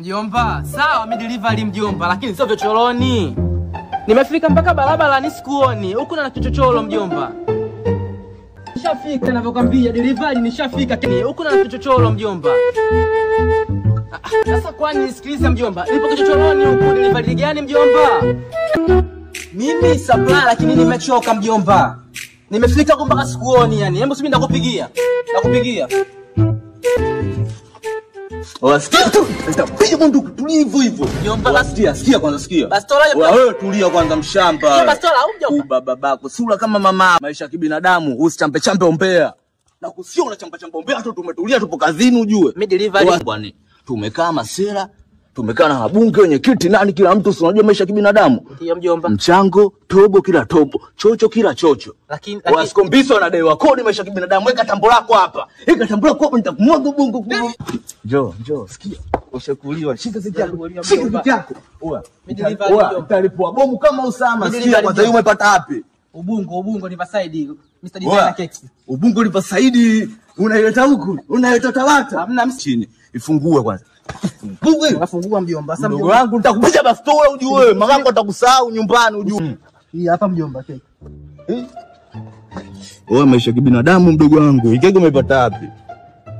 Mjomba, sawa mi delivery mjomba, lakini sio chochoroni. Nimefika mpaka barabarani sikuoni. Huku na kichochoro mjomba. Nishafika ninavyokuambia delivery nishafika. Huku na kichochoro mjomba. Sasa kwani nisikilize mjomba. Nipo kichochoroni huku delivery gani mjomba? Mimi supply lakini nimechoka mjomba. Nimefika huku mpaka sikuoni yani. Hebu subiri nitakupigia. Nakupigia. Wasikia tu, nitapiga bunduki tulivu hivyo. Mjomba, wasikia, sikia kwanza sikia. Bastola hiyo. Wewe tulia kwanza mshamba. Bastola au mjomba? Uba babako, sura kama mama. Maisha ya kibinadamu, usichambe chambe ombea. Na kusio unachamba chamba ombea tu tumetulia tupo kazini ujue. Mimi delivery. Bwana, tumekaa masera, tumekaa na wabunge wenye kiti nani kila mtu si unajua maisha ya kibinadamu. Ndio mjomba. Mchango, tobo kila tobo, chocho kila chocho. Lakini Wasikombisa wanadaiwa kodi maisha ya kibinadamu. Weka tambo lako hapa. Weka tambo lako hapa nitakumwaga ubongo. Njoo, njoo, sikia. Ushakuliwa. Shika siki yako. Shika siki yako. Oa. Oa, nitalipua bomu kama Usama. Sikia kwanza hiyo umepata wapi? Ubungo, Ubungo Riverside. Mr. Designer Cakes. Ubungo Riverside unaileta huku, unaileta Tabata. Hamna chini. Ifungue kwanza. Fungue. Unafungua mjomba. Sasa mdogo wangu nitakupiga bastola ujue wewe. Mamako atakusahau nyumbani ujue. Hii hapa mjomba keki. Wewe maisha kibinadamu mdogo wangu. Hii keki umepata wapi?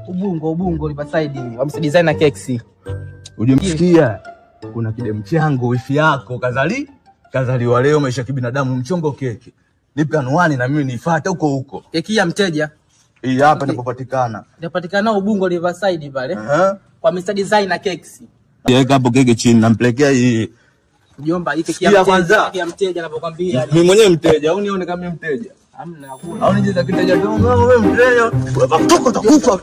Ubungo, Ubungo Riverside. Wa Mr. Designer Cakes. Ujemsikia? Kuna kidemu changu wifi yako kazaliwa leo maisha kibinadamu mchongo keki. Nipe anwani na mimi nifuate huko huko. Keki ya mteja. Hii hapa inapopatikana. Inapatikana Ubungo Riverside pale. Kwa Mr. Designer Cakes. Yeka hapo keki chini nampelekea hii. Mjomba, hii keki ya mteja, keki ya mteja anapokuambia. Mimi mwenyewe mteja, au nione kama mimi mteja? Hamna hakuna. Au nije za kiteja tu, wewe mteja. Wewe utakufa.